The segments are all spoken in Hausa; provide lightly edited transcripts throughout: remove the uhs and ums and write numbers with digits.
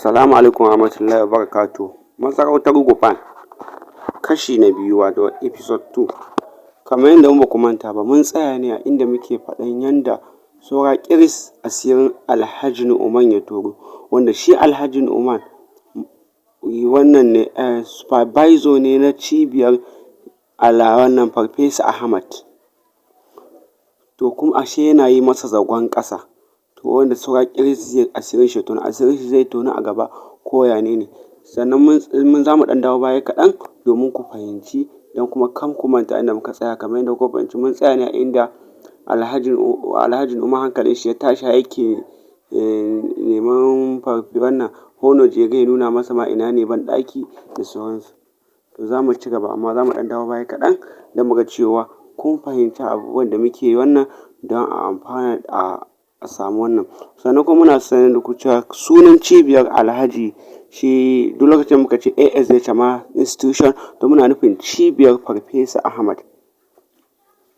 Assalamu alaikum warahmatullahi wabarakatuh. Masarautar Gufan, kashi na biyu, wato episode 2. Kamar yadda in ba ku manta ba, mun tsaya ne a inda muke faɗan yanda saura ƙiris asirin Alhaji Nu'uman ya tono, wanda shi Alhaji Nu'uman wannan ne, supervisor ne na cibiyar wannan Farfesa Ahmad. To kuma ashe yana yi masa zagon ƙasa. To wanda saura ƙiris asirin shi ya tono, asirin shi zai tonu a gaba ko ya ne ne? Sannan mun za mu ɗan dawo baya kaɗan domin ku fahimci, don kuma kar ku manta inda muka tsaya. Kamar yadda kuka fahimci, mun tsaya ne a inda Alhaji Nu'uman hankalin shi ya tashi, har yake neman wannan Hono Jega ya nuna masa ma ina ne banɗaki da sauransu. To za mu ci gaba, amma za mu ɗan dawo baya kaɗan don mu ga cewa kun fahimci abubuwan da muke wannan, don a amfana, a samu wannan. Sannan kuma muna sanar da ku cewa sunan cibiyar Alhaji shi, duk lokacin da muka ce AS Chama Institution, to muna nufin cibiyar Farfesa Ahmad.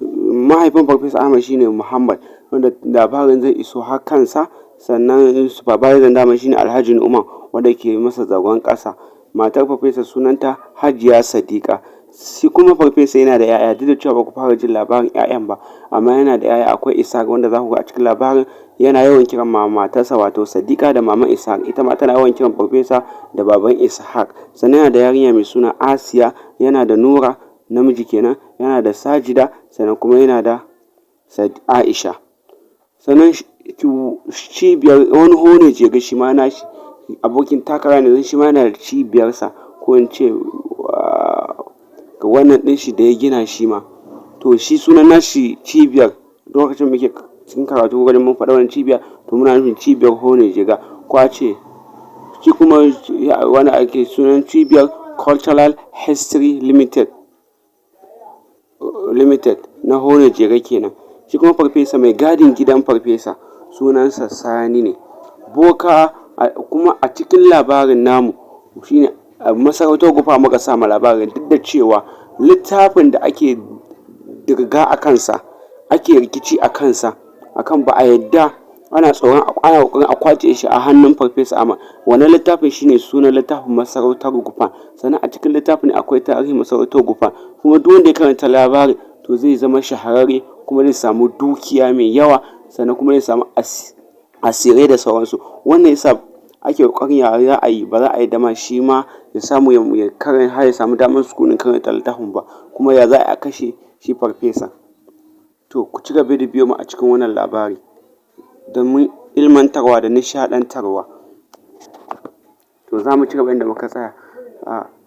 Mahaifin Farfesa Ahmad shi ne Muhammad, wanda labarin zai iso har kansa. Sannan supervisor daman shi ne Alhaji Nu'uman, wanda ke masa zagon ƙasa. Matar Farfesa sunanta Hajiya Sadiqa. Shi kuma Farfesa yana da 'ya'ya, duk da cewa ba ku fara jin labarin 'ya'yan ba, amma yana da 'ya'ya. Akwai Ishaq, wanda za ku ga a cikin labarin yana yawan kiran matarsa, wato Sadiqa, da maman Ishaq. Ita ma tana yawan kiran Farfesa da baban Ishaq. Sannan yana da yarinya mai suna Asiya, yana da Nura, namiji kenan, yana da Sajida, sannan kuma yana da Aisha. Sannan cibiyar wani Hono Jega, shi ma nashi abokin takara ne, shi ma yana da cibiyarsa, ko in ce wannan ɗin shi da ya gina shi ma. To shi sunan nashi cibiyar, lokacin muke cikin karatu wajen mun faɗa wannan cibiya, to muna nufin cibiyar Hono Jega, ko a ce shi kuma wani ake sunan cibiyar Cultural History Limited na Hono Jega kenan. Shi kuma Farfesa, mai gadin gidan Farfesa sunansa Sani ne, boka. Kuma a cikin labarin namu shine Masarautar Gufa muka sa ma labarin, duk da cewa littafin da ake dirga a kansa, ake rikici a kansa, akan ba a yadda, ana tsoron, ana ƙoƙarin a kwace shi a hannun Farfesa Ahmad, wannan littafin shine sunan littafin Masarautar Gufa. Sannan a cikin littafin akwai tarihin Masarautar Gufa, kuma duk wanda ya karanta labarin to zai zama shahararre, kuma zai samu dukiya mai yawa, sannan kuma zai samu asirai da sauransu. Wannan yasa ake ƙoƙarin ya za a yi, ba za a yadda ma shi ma ya samu ya har ya samu damar sukunin karanta littafin ba, kuma ya za a kashe shi Farfesa. To ku ci gaba da biyo mu a cikin wannan labari domin ilmantarwa da nishaɗantarwa. To za mu ci gaba inda muka tsaya,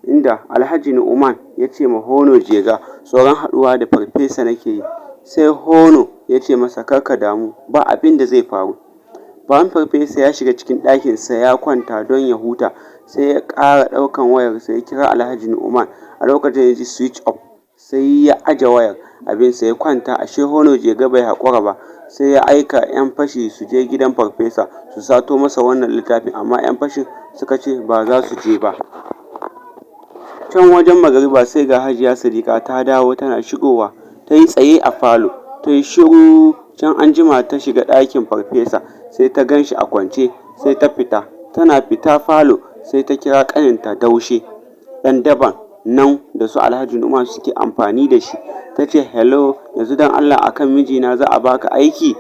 inda Alhaji Nu'uman ya ce ma Hono Jega, "Tsoron haɗuwa da Farfesa nake yi." Sai Hono ya ce masa, "Kar ka damu, ba abin da zai faru." Bayan Farfesa ya shiga cikin ɗakinsa ya kwanta don ya huta, sai ya ƙara ɗaukan wayarsa ya kira Alhaji Nu'uman. A lokacin ya ji switch off, sai ya aje wayar abinsa ya kwanta. Ashe Hono Jega bai haƙura ba, sai ya aika 'yan fashi su je gidan Farfesa su sato masa wannan littafin, amma 'yan fashin suka ce ba za su je ba. Can wajen magariba sai ga Hajiya Sadiqa ta dawo. Tana shigowa ta yi tsaye a falo, ta yi shiru. Can anjima ta shiga ɗakin Farfesa, sai ta gan shi a kwance, sai ta fita. Tana fita falo sai ta kira ƙaninta Daushe, ɗan daban nan da su Alhaji Nu'uman suke amfani da shi. Ta ce, "Hello, yanzu don Allah akan mijina za a baka aiki?"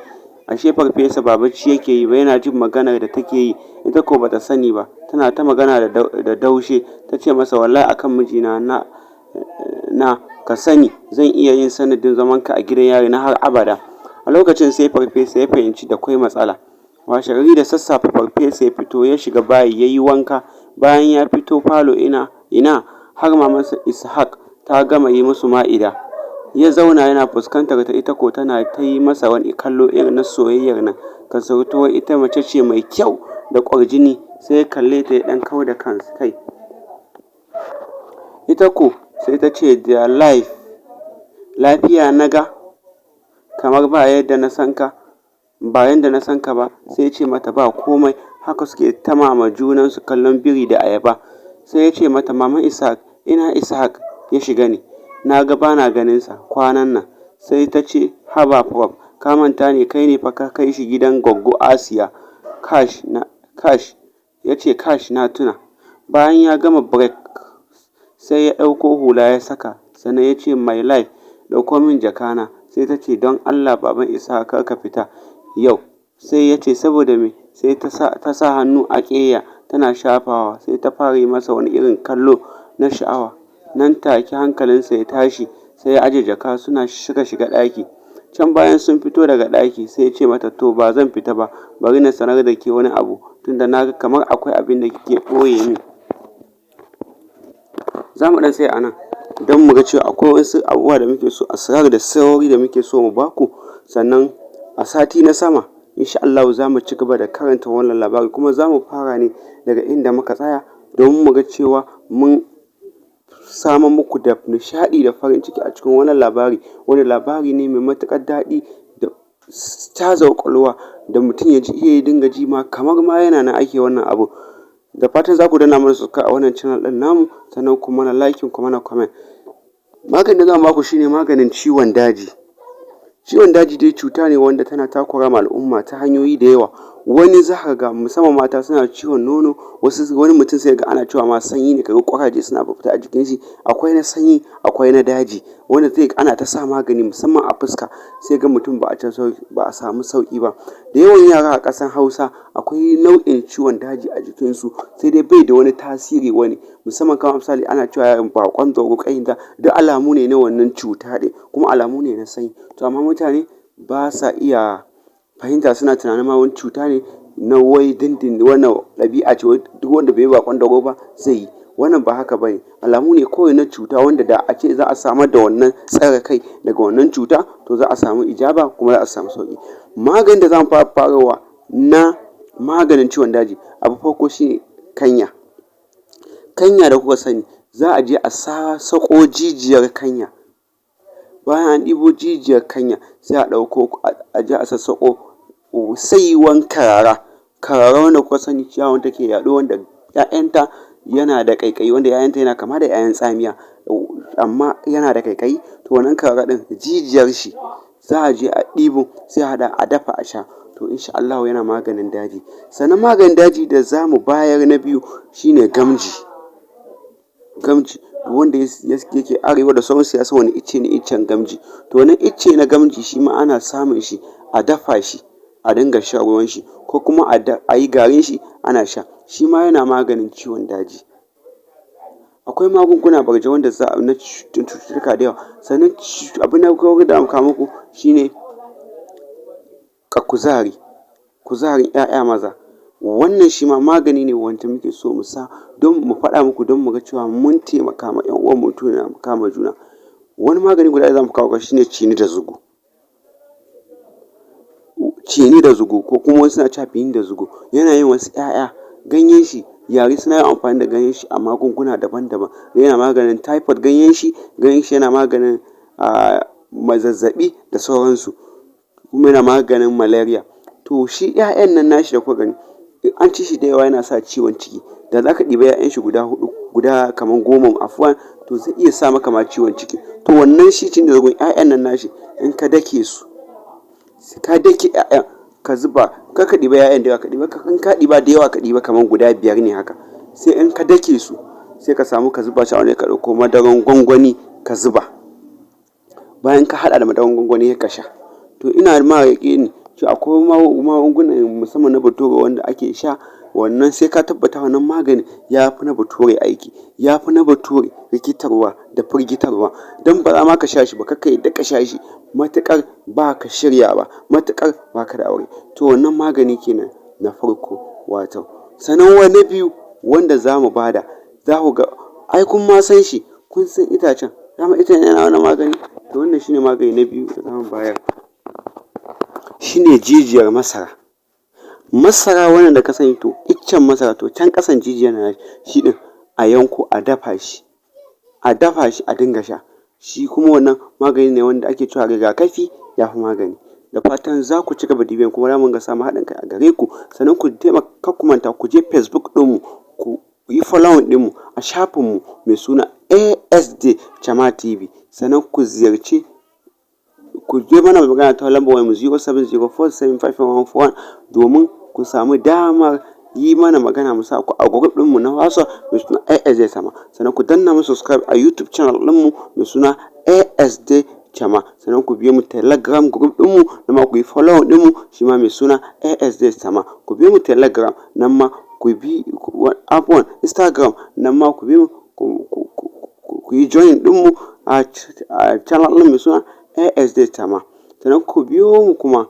Ashe Farfesa ba bacci yake yi ba, yana jin maganar da take yi, ita ko bata sani ba. Tana ta magana da Daushe, ta ce masa, "Wallahi akan mijina na ka sani zan iya yin sanadin zamanka a gidan yari na har abada." A lokacin sai Farfesa ya fahimci da kwai matsala. Washe gari da sassafe Farfesa ya fito, ya shiga bayi ya yi wanka. Bayan ya fito falo, ina ina har mamansa Ishaq ta gama yi musu ma'ida. Ya zauna yana fuskantar ta, ita ko tana ta yi masa wani kallo irin na soyayyar nan, kasantuwar ita mace ce mai kyau da ƙwarjini. Sai ya kalle ta, ya ɗan kau da kai. Ita ko sai ta ce, "Dear life, lafiya na ga kamar ba yadda na san ka ba, yadda na san ka ba." Sai ya ce mata, "Ba komai." Haka suke ta ma junansu kallon biri da ayaba. Sai ya ce mata, "Maman Ishaq, ina Ishaq ya shiga ne? Na ga bana ganinsa kwanan nan." Sai ta ce, "Haba Prof, ka manta ne? Kai ne fa ka kai shi gidan Goggo Asiya." Kash na kash. Ya ce, "Kash, na tuna." Bayan ya gama break, sai ya ɗauko hula ya saka, sannan ya ce, "My life, ɗauko min jakana." Sai ta ce, "Don Allah, Baban Ishaq, kar ka fita yau." Sai ya ce, "Saboda me?" Sai ta sa hannu a ƙeya tana shafawa, sai ta fara yi masa wani irin kallo na sha'awa. Nan take hankalinsa ya tashi, sai ya aje jaka, suka shiga ɗaki. Can bayan sun fito daga ɗaki, sai ya ce mata, "To, ba zan fita ba, bari na sanar da ke wani abu, tunda na ga kamar akwai abin da kike ɓoye min." Za mu ɗan tsaya a nan don mu ga cewa akwai wasu abubuwa da muke so, asrar da sirrori da muke so mu baku. Sannan a sati na sama, insha Allahu, za mu ci gaba da karanta wannan labari, kuma za mu fara ne daga inda muka tsaya domin mu ga cewa mun samar muku da nishaɗi da farin ciki a cikin wannan labari, wanda labari ne mai matuƙar daɗi da caza ƙwaƙwalwa, da mutum ya ji ya dinga ji ma kamar ma yana nan ake wannan abu. Da fatan za ku danna mana subscribe a wannan channel ɗin namu, sannan ku mana liking, ku mana comment. Maganin da za mu baku shine maganin ciwon daji. Ciwon daji dai cuta ne wanda tana takura ma al'umma ta hanyoyi da yawa. Wani za ka ga, musamman mata, suna ciwon nono, wasu, wani mutum sai ga ana cewa ma sanyi ne, kaga ƙuraje suna fita a jikin shi. Akwai na sanyi, akwai na daji, wanda zai ana ta sa magani, musamman a fuska, sai ga mutum ba a samu sauƙi ba. Da yawan yara a ƙasar Hausa akwai nau'in ciwon daji a jikinsu, sai dai bai da wani tasiri. Wani musamman, kamar misali, ana cewa baƙon dauro, ƙaida, duk alamu ne na wannan cuta ɗin, kuma alamu ne na sanyi. To, amma mutane ba sa iya fahimta, suna tunanin ma wani cuta ne na wai dindindin, wannan ɗabi'a ce, duk wanda bai yi baƙon dauro ba zai yi. Wannan ba haka ba ne, alamu ne kawai na cuta, wanda da a ce za a samar da wannan tsare kai daga wannan cuta, to za a samu ijaba kuma za a samu sauƙi. Maganin da za mu fara farawa na maganin ciwon daji, abu farko shine kanya. Kanya da kuka sani, za a je a sassaƙo jijiyar kanya. Bayan an ɗibo jijiyar kanya, sai a ɗauko, a je a sassaƙo saiwan karara. Karara wanda kuka sani, ciyawa wanda take yaɗo, wanda ‘ya'yanta yana da ƙaiƙayi, wanda ‘ya'yanta yana kama da ‘ya'yan tsamiya amma yana da ƙaiƙayi. To, wannan karara ɗin, jijiyar shi za a je a ɗibo, sai a haɗa, a dafa, a sha. To, insha Allahu yana maganin daji. Sannan maganin daji da za mu bayar na biyu shine gamji. Gamji, wanda yake arewa da sauransu ya san wani icce ne iccen gamji. To, wannan icce na gamji shi ma ana samun shi, a dafa shi, a dinga shan ruwan shi, ko kuma a yi garin shi ana sha, shi ma yana maganin ciwon daji. Akwai magunguna barjak wanda za na cututtuka da yawa. Sannan abu na gaba da mu kawo muku shine kuzari, kuzarin ‘ya'ya maza. Wannan shi ma magani ne wanda muke so mu sa don mu faɗa muku, don mu ga cewa mun taimaka ma ‘yan uwanmu, mun taimaka ma juna. Wani magani guda da za mu kawo shine cini da zugu. Cini da zugu, ko kuma wasu suna cewa bini da zugu, yana yin wasu ‘ya'ya. Ganyen shi, yare suna yin amfani da ganyen shi a magunguna daban-daban. Yana maganin typhoid ganyen shi, ganyen shi yana maganin zazzaɓi da sauransu, kuma yana maganin malaria. To, shi ‘ya'yan nan nashi da kuka gani, in an ci shi da yawa yana sa ciwon ciki. Da za ka ɗiba ‘ya'yan shi guda huɗu, guda kamar 10, afuwan, to zai iya sa maka ma ciwon ciki. To, wannan shi cini da zugun, ‘ya'yan nan nashi, in ka dake su, ka dake ‘ya'yan, ka zuba, kar ka ɗiba ‘ya'yan da yawa, ka ɗiba, in ka ɗiba da yawa, ka ɗiba kamar guda biyar ne haka. Sai in ka dake su, sai ka samu ka zuba shi a wani, ka ɗauko madaran gwangwani ka zuba. Bayan ka haɗa da madaran gwangwani, sai ka sha. To, ina ma yaƙini cewa akwai magungunan, musamman na bature, wanda ake sha. Wannan sai ka tabbata wannan magani ya fi na bature aiki, ya fi na bature rikitarwa da firgitarwa, don ba za ma ka sha shi ba. Kar ka yadda ka sha shi matuƙar ba ka shirya ba, matuƙar ba ka da aure. To, wannan magani kenan na farko. Wato sannan na biyu wanda za mu bada, za ku ga ai kun ma san shi, kun san itacen dama itacen yana wannan magani. To, wannan shine magani na biyu da za mu bayar, shine jijiyar masara. Masara wannan da ka sani, to, iccen masara, to, can ƙasan jijiyar nan shi ɗin, a yanko, a dafa shi, a dafa shi, a dinga sha. Shi kuma wannan magani ne wanda ake cewa rigakafi ya fi magani. Da fatan za ku ci gaba da bibiyan, kuma za mu dinga samun haɗin kai a gare ku. Sannan ku taimaka, kar ku manta ku je Facebook ɗinmu, ku yi following ɗinmu a shafinmu mai suna ASD Chama TV. Sannan ku ziyarci, ku je mana magana ta lambar wayarmu 070475141 domin ku samu damar yi mana magana mu sa ku a group ɗinmu na WhatsApp mai suna ASD Sama. Sannan ku danna mu subscribe a YouTube channel ɗinmu mai suna ASD Chama. Sannan ku biyo mu Telegram group ɗinmu, nan ma ku yi follow ɗinmu, shi ma mai suna ASD Sama. Ku biyo mu Telegram, nan ma ku bi, afuwan, Instagram, nan ma ku bi mu, ku yi join ɗinmu a channel ɗin mai suna ASD Chama. Sannan ku biyo mu kuma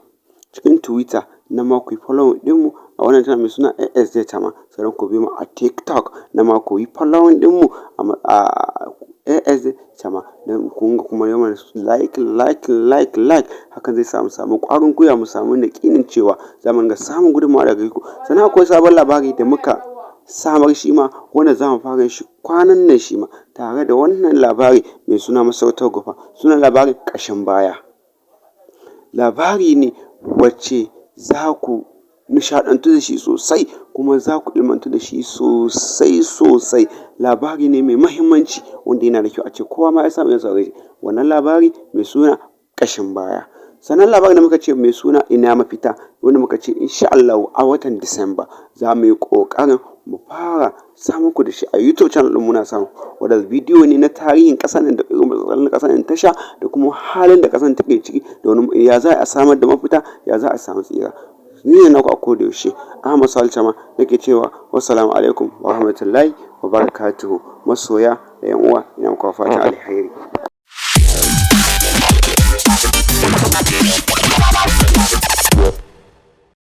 cikin Twitter, nan ma ku yi follow ɗinmu a wannan channel mai suna ASD Chama. Sannan ku biyo mu a TikTok, nan ma ku yi following ɗinmu a ASD Chama. Don kun ga kuma yawan like, like, like, like, hakan zai sa mu samu ƙwarin gwiwa, mu samu yaƙinin cewa za mu dinga samun gudunmawa daga gare ku. Sannan akwai sabon labari da muka samar, shi ma wanda za mu fara shi kwanan nan, shi ma tare da wannan labari mai suna Masarautar Gufa. Sunan labarin Ƙashin Baya. Labari ne wacce za ku nishaɗantu da shi sosai, kuma za ku ilmantu da shi sosai sosai. Labari ne mai mahimmanci wanda yana da kyau a ce kowa ma ya samu ya saurare shi. Wannan labari mai suna Ƙashin Baya. Sannan labarin da muka ce mai suna Ina Mafita, wanda muka ce insha Allahu a watan Disamba za mu yi ƙoƙarin mu fara sa muku da shi a YouTube channel ɗin. Muna samu wanda bidiyo ne na tarihin ƙasar nan da irin matsalolin ƙasar nan ta sha, da kuma halin da ƙasar take ciki, da wani ya za a samar da mafita, ya za a samu tsira. Ni ne naku a koda yaushe, Ahmad Salihu Chama, nake cewa wassalamu alaikum wa rahmatullahi wa barakatuhu. Masoya da 'yan uwa, ina muku fatan alheri.